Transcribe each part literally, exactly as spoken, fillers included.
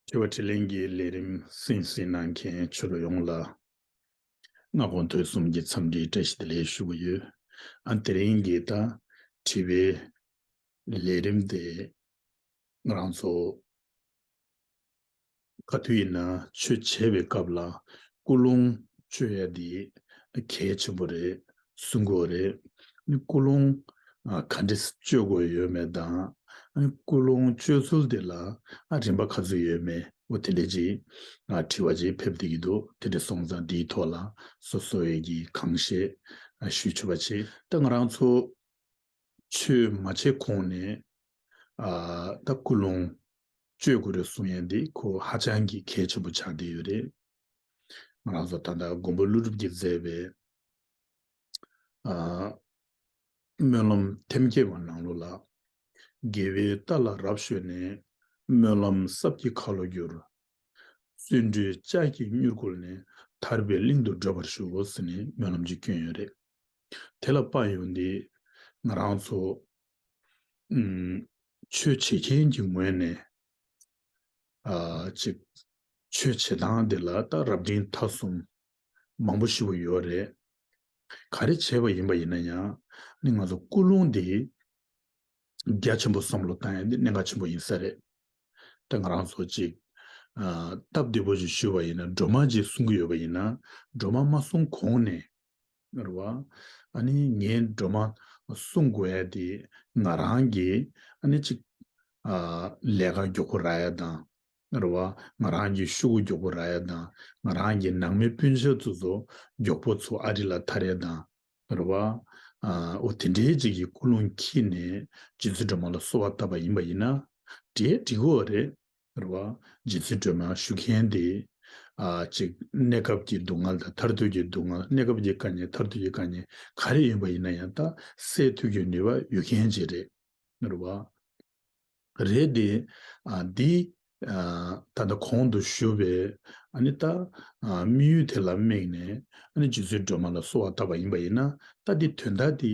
དྲི་བ་དྲིས་ལན་གྱི་ལས་རིམ་གསན་གཟིགས་གནང་མཁན་ཆོས་གྲོགས་ཡོངས་ལ་སྔ་དགོང་ཐོས་བསམ་གྱི་འཚམས་འདྲིའི་བཀྲ་ཤིས་བདེ་ལེགས་ཞུ་གི་ཡོད། ཨ་དེ་རིང་གི་ད་དྲི་བའི་ལས་རིམ་དེ་ང་རང་ཚོ་ག་དུས་ཡིན་ན་ཆོས་བྱེད་པའི་སྐབས་ལ་ཀུན་སློང་བཅོས་ཡ་དེ་གལ་ཆེན་པོ་རེད་གསུང་གི་ཡོད་རེད། ནི་ཀུན་སློང་ཨ་ག་འདྲས་བཅོས་དགོས་ཡོད་མེད་དང་། ཨ་ནི་ཀུན་སློང་བཅོས་ཚུལ་དེ་ལ་ཨ་རིམ་པ་ག་ཚོད་ཡོད་མེད་འོ་དེ་འདྲས་ཅིག་ཨ་དྲི་བ་ཅིག་ཕེབས་བསྡད་ཀྱི་འདུག་དེ་འདྲས་སོང་ཙང་དེའི་ཐོག་ལ་སོ་སོ་ཡི་གི་གང་ཤེས་ཨ་ཞུས་ཆོག་པ་བྱེད། ད་ང་རང་ཚོ་ཆོས་མ་བྱེད་གོང་ནས་ཨ་ད་ཀུན་སློང་བཅོས་དགོས་རེད་གསུང་ཡ་འདི་ཁོ་ཧ་ཅང་གི་གལ་ཆེན་པོ་ཆགས་བསྡད་ཡོད་རེད། ང་རང་ཚོ་ད་ལྟ་མགོན་པོ་ཀླུ་སྒྲུབ་ཀྱིས་མཛད་པའི་ཨ་སྨོན་ལམ་ཐེམ་སྐས་པ་ནང་ལོགས་ལ། དགེ་བའི་རྟ་ལ་རབ་ཞོན་ནས། སྨོན་ལམ་སྲབ་ཀྱི་ཁ་ལོ་བསྒྱུར། བརྩོན་འགྲུས་ལྕགས་ཀྱི་མྱུར་བཀོལ་ནས། ཐར་པའི་གླིང་དུ་བགྲོད་པར་ཞུ། ཟེར་ནས་སྨོན་ལམ་ཅིག་བསྐྱོན་ཡོད་རེད། དེ་ལ་དཔག་ཡོང་དུས་ང་རང་ཚོ་ཨུམ་ཆོས་བྱེད་མཁན་གྱི་ངོས་ནས་ཨ་ཅིག་ཆོས་བྱེད་སྟངས་དེ་ལ་ད་རབ་འབྲིང་ཐ་གསུམ་མང་པོ་ཞིག་པོ་ཡོད་རེད། ག་རེ་བྱས་པ་ཡིན་པ་ཡིན་ན་ཡང་ནི་ང་ཚོ་ཀུན་སློང་འདི་རྒྱ་ཆེན་པོ་བསམ་བློ་བཏང་ཡ་འདི་གནད་འགག་ཆེན་པོ་ཡིན་ས་རེད། ད་ང་རང་ཚོ་ཅིག་ཨ་སྟབས་བདེ་པོ་ཞིག་ཞུས་པ་ཡིན་ན་སྒྲོལ་མ་ཅིག་གསུང་གི་ཡོད་པ་ཡིན་ན་སྒྲོལ་མ་མ་གསུང་གོང་ནས་རེད་བ། ཨ་ནི་ངས་སྒྲོལ་མ་གསུང་དགོས་ཡ་དེ་ང་རང་གི་ཨ་ནི་ཅིག་ཨ་ལས་ཀ་མགྱོགས་པོ་རག་ཡ་དང་། རེད་བ། ང་རང་གི་ཤོག་གུ་མགྱོགས་པོ་རག་ཡ་དང་། ང་རང་གི་ནང་མི་སྤུན་མཆེད་ཚོ་ཚོ་མགྱོགས་པོ་ཚུར་ཨ་རི་ལ་ཐར་ཡ་དང་། རེད་བ། ཨ་འོ་དེ་འདྲའི་ཅིག་གི་ཀུན་སློང་འཁྱེར་ནས་རྗེ་བཙུན་སྒྲོལ་མ་ལ་གསོལ་བ་བཏབ་པ་ཡིན་པ་ཡིན་ན། འགྲིག་འགྲིག་གི་རེད། རེད་བ། རྗེ་བཙུན་སྒྲོལ་མ་ཞུ་མཁན་དེ། ཨ་ཅིག་གནས་སྐབས་ཀྱི་སྡུག་བསྔལ་དང་མཐར་ཐུག་གི་སྡུག་བསྔལ། གནས་སྐབས་ཀྱི་དཀའ་ངལ་མཐར་ཐུག་གི་དཀའ་ངལ་ག་རེ་ཡིན་པ་ཡིན་ན་ཡང་ད་སེལ་ཐུབ་ཀྱི་ནུས་པ་ཡོད་མཁན་ཅིག་རེད། རེད་བ། རེད་དེ། ཨ་འདི། ཨ་ད་ལྟ་གོང་དུ་ཞུས་པའི་ཨ་ནི་ད། ཨ་དམིགས་ཡུལ་དེ་ལ་དམིགས་ནས་ཨ་ནི་རྗེ་བཙུན་སྒྲོལ་མ་ལ་གསོལ་བ་བཏབ་པ་ཡིན་པ་ཡིན་ན། ད་འདི་དོན་དག་འདི་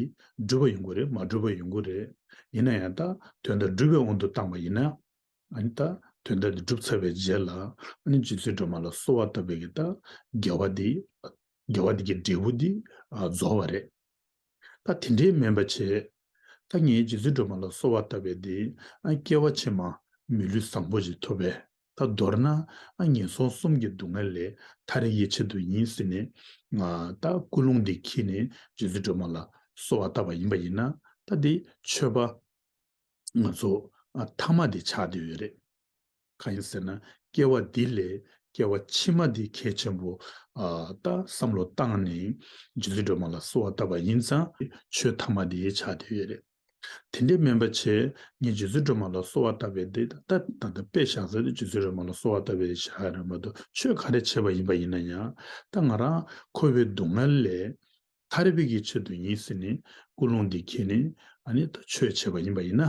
འགྲུབ་པ་ཡོང་གི་རེད། མ་འགྲུབ་པ་ཡོང་གི་རེད། ཡིན་ན་ཡང་ད་དོན་དག་འགྲུབ་པའི་དབང་དུ་བཏང་པ་ཡིན་ན། ཨ་ནི་ད་དོན་དག་འདི་གྲུབ་ཚར་བའི་རྗེས་ལ་ཨ་ནི་རྗེ་བཙུན་སྒྲོལ་མ་ལ་གསོལ་བ་བཏབ་པའི་གི་ད་དགེ་བ་འདི། དགེ་བ་འདི་གི་འབྲས་བུ་འདི་ཨ་རྫོགས་པ་རེད། ད་དེ་འདྲའི་མིན་པ་བྱས། ད་ངས་རྗེ་བཙུན་སྒྲོལ་མ་ལ་གསོལ་བ་བཏབ་པའི་དེ་ཨ་སྐྱེ་བ་ཕྱི་མ་མི་ལུས་བཟང་པོ་ཞིག་ཐོབ་པས། ད་མདོར་ན་ཨ་ངན་སོང་གསུམ་གྱི་སྡུག་བསྔལ་ལས་ཐར་ཡའི་ཆེད་དུ་ཡིན་ཟེར་ནས་ང་ད་ཀུན་སློང་འདི་འཁྱེར་ནས་རྗེ་བཙུན་སྒྲོལ་མ་ལ་གསོལ་བ་བཏབ་པ་ཡིན་པ་ཡིན་ན། ད་འདི་མཆོད་པ་ང་ཚོ་ཨ་ཐ་མ་དེ་ཆགས་བསྡད་ཡོད་རེད། གང་ཡིན་ཟེར་ན་སྐྱེ་བ་འདི་ལས་སྐྱེ་བ་ཕྱི་མ་འདི་གལ་ཆེན་པོ་ཨ་ད་བསམ་བློ་བཏང་ནས་རྗེ་བཙུན་སྒྲོལ་མ་ལ་གསོལ་བ་བཏབ་པ་ཡིན་ཙང་ཆོས་ཐ་མ་དེ་ཆགས་བསྡད་ཡོད་རེད། དེ་འདྲའི་མིན་པ་བྱས་ངས་རྗེ་བཙུན་སྒྲོལ་མ་ལ་གསོལ་བ་བཏབ་པའི་དེ་ད་ད་ད་དཔེ་བཞག་ས་དེ་རྗེ་བཙུན་སྒྲོལ་མ་ལ་གསོལ་བ་བཏབ་པའི་བཞག་ཡ་རེད་མ་གཏོགས། ཆོས་ག་རེ་བྱས་པ་ཡིན་པ་ཡིན་ན་ཡང་ད་ང་རང་འཁོར་བའི་སྡུག་བསྔལ་ལས་ཐར་པའི་གི་ཆེད་དུ་ཡིན་ཟེར་ནས་ཀུན་སློང་འདི་འཁྱེར་ནས་ཨ་ནི་ད་ཆོས་བྱས་པ་ཡིན་པ་ཡིན་ན།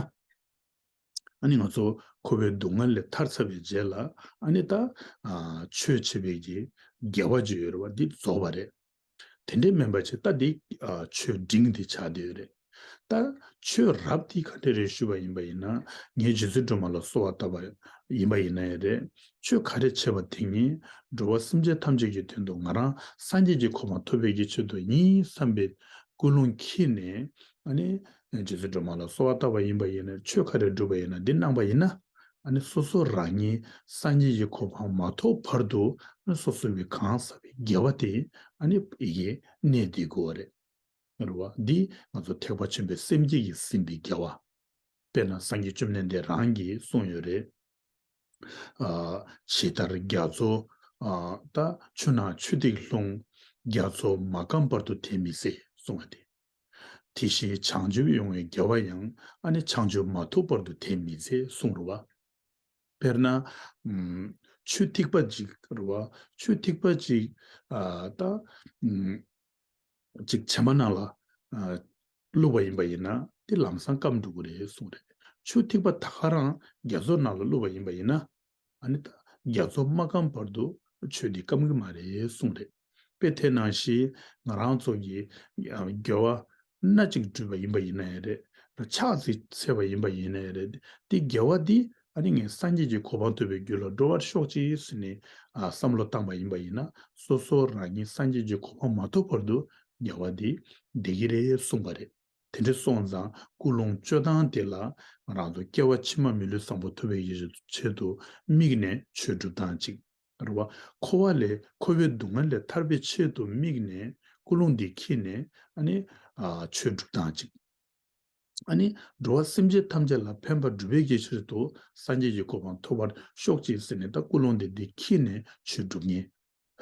ཨ་ནི་ང་ཚོ་འཁོར་བའི་སྡུག་བསྔལ་ལས་ཐར་ཚར་བའི་རྗེས་ལ་ཨ་ནི་ད་ཨ་ཆོས་བྱེད་པའི་གི་དགེ་བ་ཅིག་ཡོད་རེད་བ། འདི་རྫོགས་པ་རེད། དེ་འདྲའི་མིན་པ་བྱས་ད་འདི་ཨ་ཆོས་འབྲིང་འདི་ཆགས་བསྡད་ཡོད་རེད། ད་ཆོས་རབ་འདི་ག་འདྲ་རེད་ཞུས་པ་ཡིན་པ་ཡིན་ན། ངས་རྗེ་བཙུན་སྒྲོལ་མ་ལ་གསོལ་བ་བཏབ་པ་ཡིན་པ་ཡིན་ན་ཡང་རེད། ཆོས་ག་རེ་བྱས་པ་དེ་ཉིད་འགྲོ་བ་སེམས་ཅན་ཐམས་ཅད་ཀྱི་དོན་དུ་ང་རང་སངས་རྒྱས་ཀྱི་གོ་འཕང་ཐོབ་པའི་གི་ཆེད་དུ་ཡིན་བསམ་པའི་ཀུན་སློང་འཁྱེར་ནས་ཨ་ནི་རྗེ་བཙུན་སྒྲོལ་མ་ལ་གསོལ་བ་བཏབ་པ་ཡིན་པ་ཡིན་ན། ཆོས་ག་རེ་བསྒྲུབས་པ་ཡིན་ན། འདི་གནང་པ་ཡིན་ན། ཨ་ནི་སོ་སོ་རང་ཉིད་སངས་རྒྱས་ཀྱི་གོ་འཕང་མ་ཐོབ་བར་དུ་ཨ་ནི་སོ་སོ་བའི་གང་ཟག་པའི་དགེ་བ་དེ་ཨ་ནི་ཡི་གེ་གནས་བསྡད་དགོས་པ་རེད། རེད་བ། འདི་ང་ཚོ་ཐེག་པ་ཆེན་པོའི་སེམས་བསྐྱེད་ཀྱིས་ཟིན་པའི་དགེ་བ། དཔེར་ན་སངས་རྒྱས་བཅོམ་ལྡན་འདས་རང་གིས་གསུངས་ཡོད་རེད། ཨ་ཇི་ལྟར་རྒྱ་མཚོ་ཨ་ད་ཆུ་ནང་ཆུ་ཐིགས་ལྷུང་། རྒྱ་མཚོ་མ་སྐམ་བར་དུ་དེ་མི་ཟད། གསུངས་པ་དེ། དེ་བཞིན་བྱང་ཆུབ་ཡོང་བའི་དགེ་བ་ཡང་ཨ་ནི་བྱང་ཆུབ་མ་ཐོབ་བར་དུ་དེ་མི་ཟད་གསུངས་རེད་བ། དཔེར་ན་ཨུམ་ཆུ་ཐིགས་པ་ཅིག་རེད་བ། ཆུ་ཐིགས་པ་ཅིག་ཨ་ད་ཨུམ་ཅིག་བྱེ་མ་ནང་ལ་ཨ་བླུགས་པ་ཡིན་པ་ཡིན་ན་དེ་ལམ་སང་སྐམ་འགྲོ་གི་རེད་གསུངས་རེད། ཆུ་ཐིགས་པ་ད་ག་རང་རྒྱ་མཚོ་ནང་ལ་བླུགས་པ་ཡིན་པ་ཡིན་ན་ཨ་ནི་ད་རྒྱ་མཚོ་མ་སྐམ་བར་དུ་ཆུ་དེ་སྐམ་གི་མ་རེད་གསུངས་རེད། དཔེ་དེ་ནང་བཞིན་ང་རང་ཚོ་གི་ཨ་དགེ་བ་སྣ་གཅིག་བསྒྲུབས་པ་ཡིན་པ་ཡིན་ན་ཡང་རེད། ཕྱག་ཅིག་འཚལ་བ་ཡིན་པ་ཡིན་ན་ཡང་རེད། དེ་དགེ་བ་འདི་ ཨ་ནི་ངས་སངས་རྒྱས་ཀྱི་གོ་འཕང་ཐོབ་པའི་རྒྱུ་ལ་འགྲོ་བར་ཤོག་ཅིག་ཟེར་ནས་ཨ་བསམ་བློ་བཏང་པ་ཡིན་པ་ཡིན་ན། སོ་སོ་རང་ཉིད་སངས་རྒྱས་ཀྱི་གོ་འཕང་མ་ཐོབ་བར་དུ་དགེ་བ་འདི་བསྡད་ཀྱི་རེད་གསུངས་པ་རེད། དེ་འདྲ་སོང་ཙང་ཀུན་སློང་བཅོ་སྟངས་དེ་ལ་ང་རང་ཚོ་སྐྱེ་བ་ཕྱི་མ་མི་ལུས་བཟང་པོ་ཐོབ་པའི་ཆེད་དུ་དམིགས་ནས་ཆོས་སྒྲུབ་སྟངས་གཅིག་རེད་བ། འཁོར་བ་ལས་འཁོར་བའི་སྡུག་བསྔལ་ལས་ཐར་བའི་ཆེད་དུ་དམིགས་ནས་ཀུན་སློང་འདི་འཁྱེར་ནས་ཨ་ནི་ཨ་ཆོས་སྒྲུབ་སྟངས་གཅིག་ཨ་ནི་འགྲོ་བ་སེམས་ཅན་ཐམས་ཅད་ལ་ཕན་པ་སྒྲུབ་པའི་གི་ཆེད་དུ་སངས་རྒྱས་ཀྱི་གོ་འཕང་ཐོབ་པར་ཤོག་ཅིག་ཟེར་ནས་ད་ཀུན་སློང་འདི་འདི་འཁྱེར་ནས་ཆོས་སྒྲུབ་མཁན་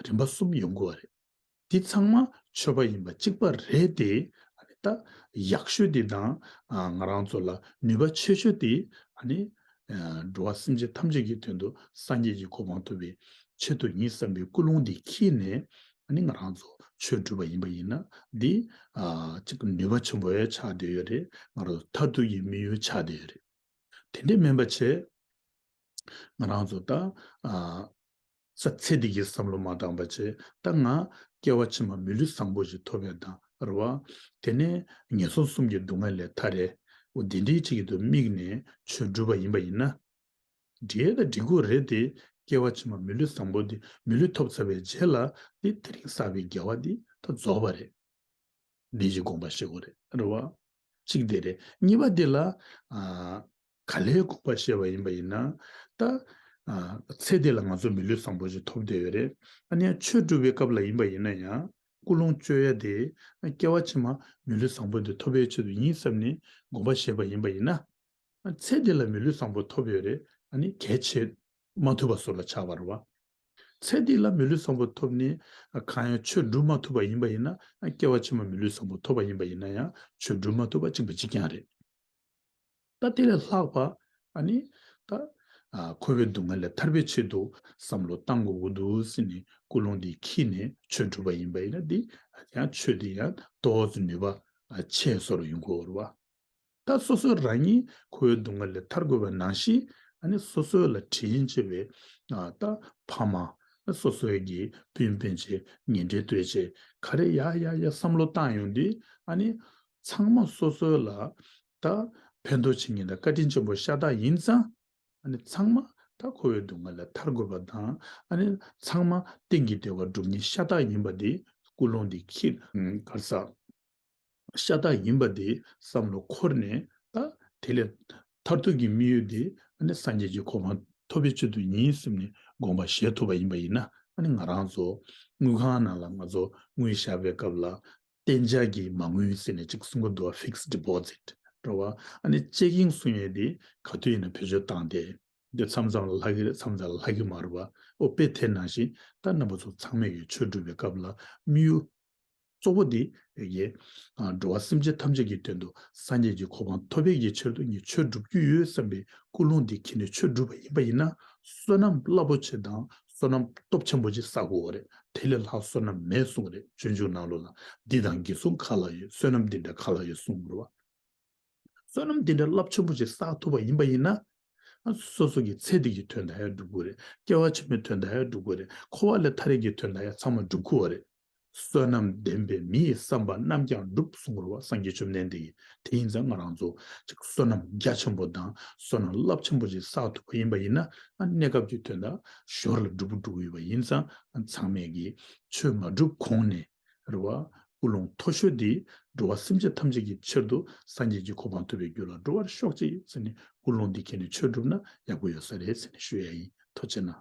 རིམ་པ་གསུམ་ཡོང་དགོས་པ་རེད། འདི་ཚང་མ་མཆོད་པ་ཡིན་པ་གཅིག་པ་རེད་དེ། ཨ་ནི་ད་ཡག་ཤོས་དེ་དང་ཨ་ང་རང་ཚོ་ལ་ནུས་པ་ཆེ་ཤོས་དེ་ཨ་ནི་ཨ་འགྲོ་བ་སེམས་ཅན་ཐམས་ཅད་ཀྱི་དོན་དུ་སངས་རྒྱས་ཀྱི་གོ་འཕང་ཐོབ་པའི་ཆེད་དུ་ཡིན་བསམ་པའི་ཀུན་སློང་འདི་འཁྱེར་ནས་ཨ་ནི་ང་རང་ཚོ་ཆོས་སྒྲུབ་པ་ཡིན་པ་ཡིན་ན་འདི་ཨ་གཅིག་ནུས་པ་ཆེན་པོ་ཡང་ཆགས་བསྡད་ཡོད་རེད། ང་རང་ཚོ་མཐར་ཐུག་གི་དམིགས་ཡུལ་ཆགས་བསྡད་ཡོད་རེད། དེ་འདྲས་མིན་པ་བྱས། ང་རང་ཚོ་ད་ཨ་ས་ཚེ་འདི་གའི་བསམ་བློ་མ་བཏང་པ་བྱས། ད་ང་སྐྱེ་བ་ཕྱི་མ་མི་ལུས་བཟང་པོ་ཞིག་ཐོབ་ཡ་དང་རེད་བ། དེ་ནས་ངན་སོང་གསུམ་གྱི་སྡུག་བསྔལ་ལས་ཐར་ཡས། འོ་དེ་འདྲའི་ཅིག་གི་དུ་དམིགས་ནས་ཆོས་སྒྲུབ་པ་ཡིན་པ་ཡིན་ན། འགྲིག་ཡས་ད་འགྲིག་གི་རེད་དེ། སྐྱེ་བ་ཕྱི་མ་མི་ལུས་བཟང་པོ་འདི་མི་ལུས་ཐོབ་ཚར་བའི་རྗེས་ལ་འདི་དེ་རིང་བསགས་པའི་དགེ་བ་འདི་ད་རྫོགས་པ་རེད། འདི་ཞིག་དགོངས་པ་བཞེས་དགོས་རེད་རེད་བ། གཅིག་དེ་རེད། གཉིས་པ་འདི་ལ་ཨ་ག་ལེར་དགོངས་པ་བཞེས་པ་ཡིན་པ་ཡིན་ན། ད་ཨ་ཚེ་འདི་ལ་ང་ཚོ་མི་ལུས་བཟང་པོ་ཞིག་ཐོབ་བསྡད་ཡོད་རེད། ཨ་ནི་ཆོས་སྒྲུབ་པའི་སྐབས་ལ་ཡིན་པ་ཡིན་ན་ཡང་ཀུན་སློང་བཅོ་ཡ་དེ་སྐྱེ་བ་ཕྱི་མ་མི་ལུས་བཟང་པོ་དེ་ཐོབ་པའི་ཆེད་དུ་ཡིན་བསམ་ནས་དགོངས་པ་བཞེས་པ་ཡིན་པ་ཡིན་ན། ཚེ་འདི་ལ་མི་ལུས་བཟང་པོ་ཐོབ་ཡོད་རེད། ཨ་ནི་གལ་ཆེ་མ་ཐུབ་པ་བཟོ་ལ་ཆགས་པ་རེད་བ། ཚེ་འདི་ལ་མི་ལུས་བཟང་པོ་ཐོབ་ནས་གང་ཡང་ཆོས་སྒྲུབ་མ་ཐུབ་པ་ཡིན་པ་ཡིན་ན། སྐྱེ་བ་ཕྱི་མ་མི་ལུས་བཟང་པོ་ཐོབ་པ་ཡིན་པ་ཡིན་ན་ཡང་ཆོས་སྒྲུབ་མ་ཐུབ་པ་གཅིག་པ་གཅིག་རྐྱང་རེད། ད་དེ་ལས་ལྷག་པ་ཨ་ནི་ད་ཨ་འཁོར་བའི་སྡུག་བསྔལ་ལས་ཐར་བའི་ཆེད་དུ་བསམ་བློ་བཏང་དགོས་ཀྱི་འདུག་ཟེར་ནས་ཀུན་སློང་འདི་འཁྱེར་ནས་ཆོས་སྒྲུབ་པ་ཡིན་པ་ཡིན་ན། འདི་ཡང་ཆོས་འདི་ཡང་ཏོག་ཙམ་ནུས་པ་ཆེ་བཟོ་འདྲ་ཡོང་གི་ཡོད་རེད་བ། ད་སོ་སོ་རང་ཉིད་འཁོར་བའི་སྡུག་བསྔལ་ལས་ཐར་དགོས་པ་ནང་བཞིན། ཨ་ནི་སོ་སོ་ལ་དྲིན་ཆེ་བའི་ཨ་ད་ཕ་མ། སོ་སོའི་གི་སྤུན་སྤུན་མཆེད་ཉེ་འབྲེལ་ལྟོས་བཅས་ག་རེ་ཡ་ཡ་ཡ་བསམ་བློ་བཏང་ཡོང་དུས། ཨ་ནི་ཚང་མ་སོ་སོ་ལ་ད་ཕན་ཐོགས་བྱེད་མཁན་དང་བཀའ་དྲིན་ཆེན་པོ་ཤ་སྟག་ཡིན་ཙང་། ཨ་ནི་ཚང་མ་ད་འཁོར་བའི་སྡུག་བསྔལ་ལས་ཐར་དགོས་པ་དང་། ཨ་ནི་ཚང་མ་གཏན་གྱི་བདེ་བ་སྒྲུབ་མཁན་ཤ་སྟག་ཡིན་པ་འདི་ཀུན་སློང་འདི་འཁྱེར་ག་རེ་ཟ། ཤ་སྟག་ཡིན་པ་དེ་བསམ་བློ་འཁོར་ནས། ད་དེ་ལས་མཐར་ཐུག་གི་དམིགས་ཡུལ་དེ་ཨ་ནི་སངས་རྒྱས་ཀྱི་གོ་འཕང་ཐོབ་པའི་ཆེད་དུ་ཡིན་བསམ་ནས་དགོངས་པ་བཞེས་ཐུབ་པ་ཡིན་པ་ཡིན་ན། ཨ་ནི་ང་རང་ཚོ་དངུལ་ཁང་ནང་ལ་ང་ཚོ་དངུལ་བཞག་པའི་སྐབས་ལ་གཏན་འཇགས་ཀྱི་མ་དངུལ་ཟེར་ནས་ཅིག་གསུང་གི་འདུག་པ། ཕིག་སི་ཌི་པོ་ཟིཊ་རེད་བ། ཨ་ནི་ཅེག་གིང་གསུང་ཡས་དེ་ག་དུས་ཡིན་ན་བེད་སྤྱོད་བཏང་སྟེ། འདི་མཚམས་མཚམས་ལ་ལྷག་གི་རེད། མཚམས་མཚམས་ལ་ལྷག་གི་མ་རེད་བ། ཨོ་དཔེ་དེ་ནང་བཞིན་ད་རྣམ་པ་ཚོ་ཚང་མས་ཀྱི་ཆོས་སྒྲུབ་པའི་སྐབས་ལ་དམིགས་ཡུལ་གཙོ་བོ་འདི་ཡི་ཨ་འགྲོ་བ་སེམས་ཅན་ཐམས་ཅད་ཀྱི་དོན་དུ་སངས་རྒྱས་ཀྱི་གོ་འཕང་ཐོབ་པའི་གི་ཆེད་དུ་ངས་ཆོས་སྒྲུབ་རྒྱུ་ཡོད་བསམ་པའི་ཀུན་སློང་འདི་འཁྱེར་ནས་ཆོས་སྒྲུབ་པ་ཡིན་པ་ཡིན་ན། བསོད་ནམས་རླབས་པོ་ཆེ་དང་བསོད་ནམས་སྟོབས་ཆེན་པོ་ཅིག་བསགས་དགོས་པ་རེད། དེ་ལས་ལྷག་བསོད་ནམས་མེད་གསུངས་རེད། སྤྱོད་འཇུག་ནང་ལོགས་ལ། འདི་དང་འདི་གསུམ་ག་ལ་ཡོད། བསོད་ནམས་འདི་འདྲ་ག་ལ་ཡོད་གསུངས་རེད་བ། བསོད་ནམས་འདི་འདྲ་རླབས་ཆེན་པོ་ཅིག་བསགས་ཐུབ་པ་ཡིན་པ་ཡིན་ན། སོ་སོ་གི་ཚེ་འདི་གི་དོན་དག་ཡང་སྒྲུབ་དགོས་རེད། སྐྱེ་བ་ཕྱི་མའི་དོན་དག་ཡང་སྒྲུབ་དགོས་རེད། འཁོར་བ་ལས་ཐར་ཡས་ཀྱི་དོན་དག་ཡང་ཚང་མ་སྒྲུབ་དགོས་པ་རེད། བསོད་ནམས་ལྡན་པས་མི་ཡི་བསམ་པ་རྣམས་ཀྱང་འགྲུབ་གསུངས་རེད་བ། སངས་རྒྱས་བཅོམ་ལྡན་འདས་ཀྱིས། དེ་ཡིན་ཙང་ང་རང་ཚོ་ཅིག་བསོད་ནམས་རྒྱ་ཆེན་པོ་དང་བསོད་ནམས་རླབས་ཆེན་པོ་ཅིག་བསགས་ཐུབ་པ་ཡིན་པ་ཡིན་ན། ཨ་གནས་སྐབས་ཀྱི་དོན་དག་ཞོར་ལ་སྒྲུབ་པོ་སྒྲུབ་ཀྱི་ཡོད་པ་ཡིན་ཙང་། ཨ་ཚང་མས་ཀྱིས་ཆོས་མ་སྒྲུབ་གོང་ནས། རེད་བ། ཀུན་སློང་མཐོ་ཤོས་འདི་འགྲོ་བ་སེམས་ཅན་ཐམས་ཅད་ཀྱི་ཕྱིར་དུ་སངས་རྒྱས་ཀྱི་གོ་འཕང་ཐོབ་པའི་རྒྱུ་ལ་འགྲོ་བར་ཤོག་ཅིག་ཟེར་ནས་ཀུན་སློང་འདི་འཁྱེར་ནས་ཆོས་སྒྲུབ་ན་ཡག་པོ་ཡོད་ས་རེད་ཟེར་ནས་ཞུ་ཡ་ཡིན། ཐུགས་རྗེ་གནང་།